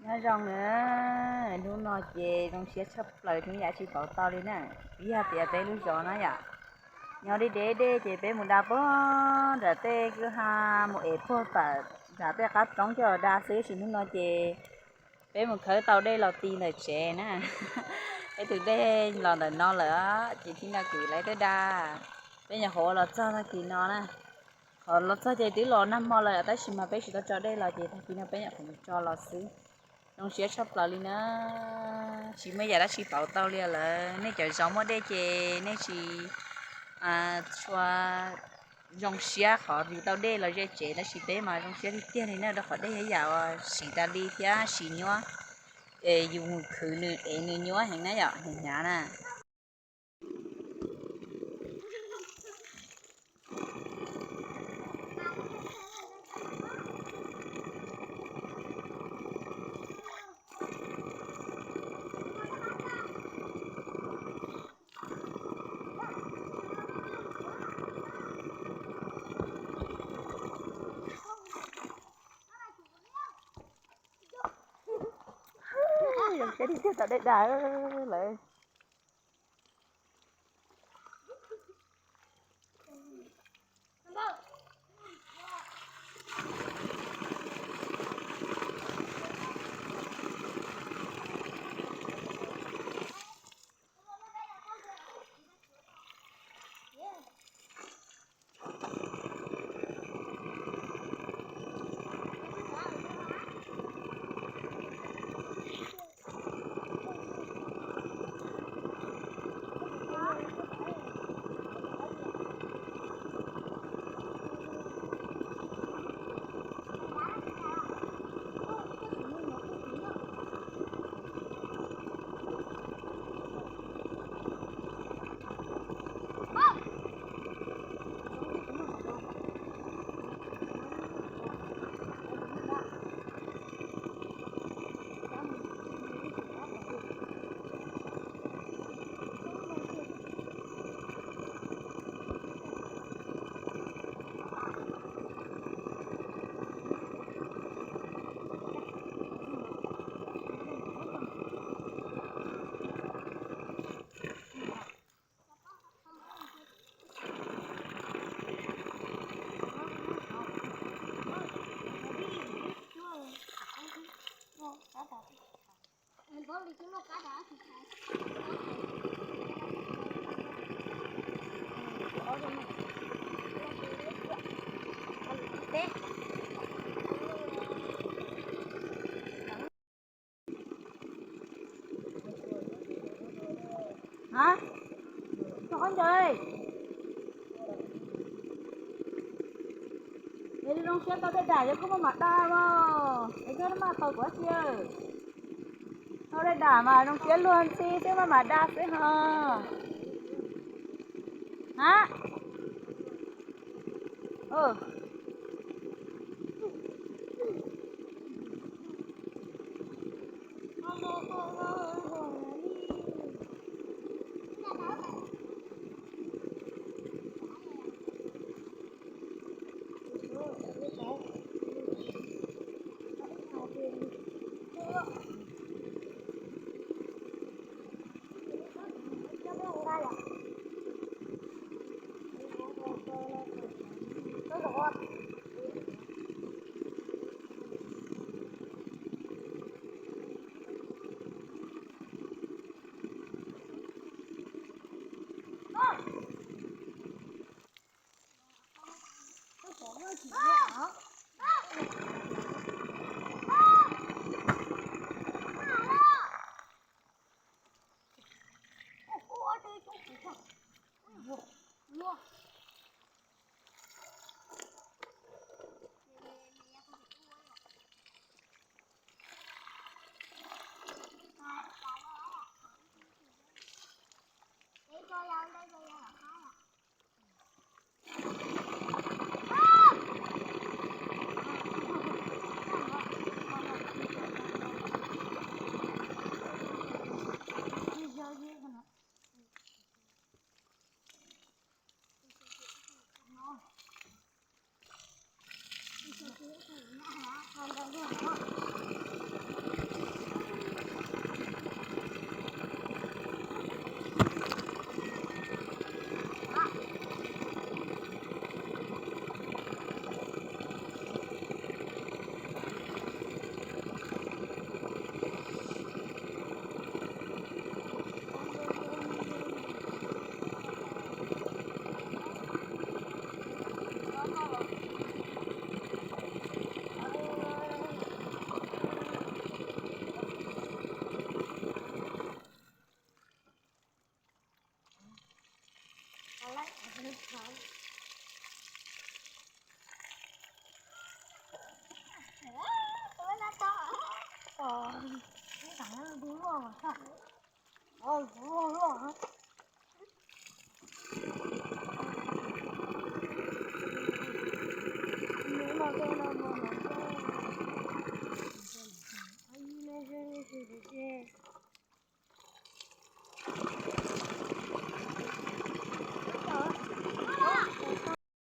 Nyob zoo na, hnub no ces zoo siab tshaj plaws thiab yam tsis pauv tau li na. Yog tias peb lub zos na yom, nyob deb deb dej ces peb mus da puag nram tej kwj ha, mus ev puag pam nram tej qab roob coj los da xwb, tab sis hnub no ces peb mus khawb tau dej los ti ntawm tsev na. Peb tus dej los ntawm no lawm ces thiaj no kwv lawv tuaj da. Peb nyuam qhuav los txog tag kis no na. Qhov los txog ces twb los nag hmo lawm tab sis mas peb tsis tau tso dej los ces tag kis no peb nyuam qhuav mus tso los xwb. Zoo siab tshaj plaws li na, tsis muaj yam dab tsi pauv tau li lawm. Nej cov zos muaj dej ces nej tsis tshua zoo siab qhov yus tau dej los ze tsev, tab sis peb mas zoo siab tiag tiag li na, rau qhov dej yog yam uas siv tas li thiab siv nyuaj, es yus mus khwv nws ev nws nyuaj heev na yom, hnyav hnyav na. Zoo siab tiag tiag tau dej da lawm. Hab, tso qab ncaws. Es zoo siab tau dej dam yog koj maj mam da mog, es koj maj tau kuv dab tsi. Tau dej dam mas zoo siab luag ntxhi twb maj mam da xwb ho. Hab. Ces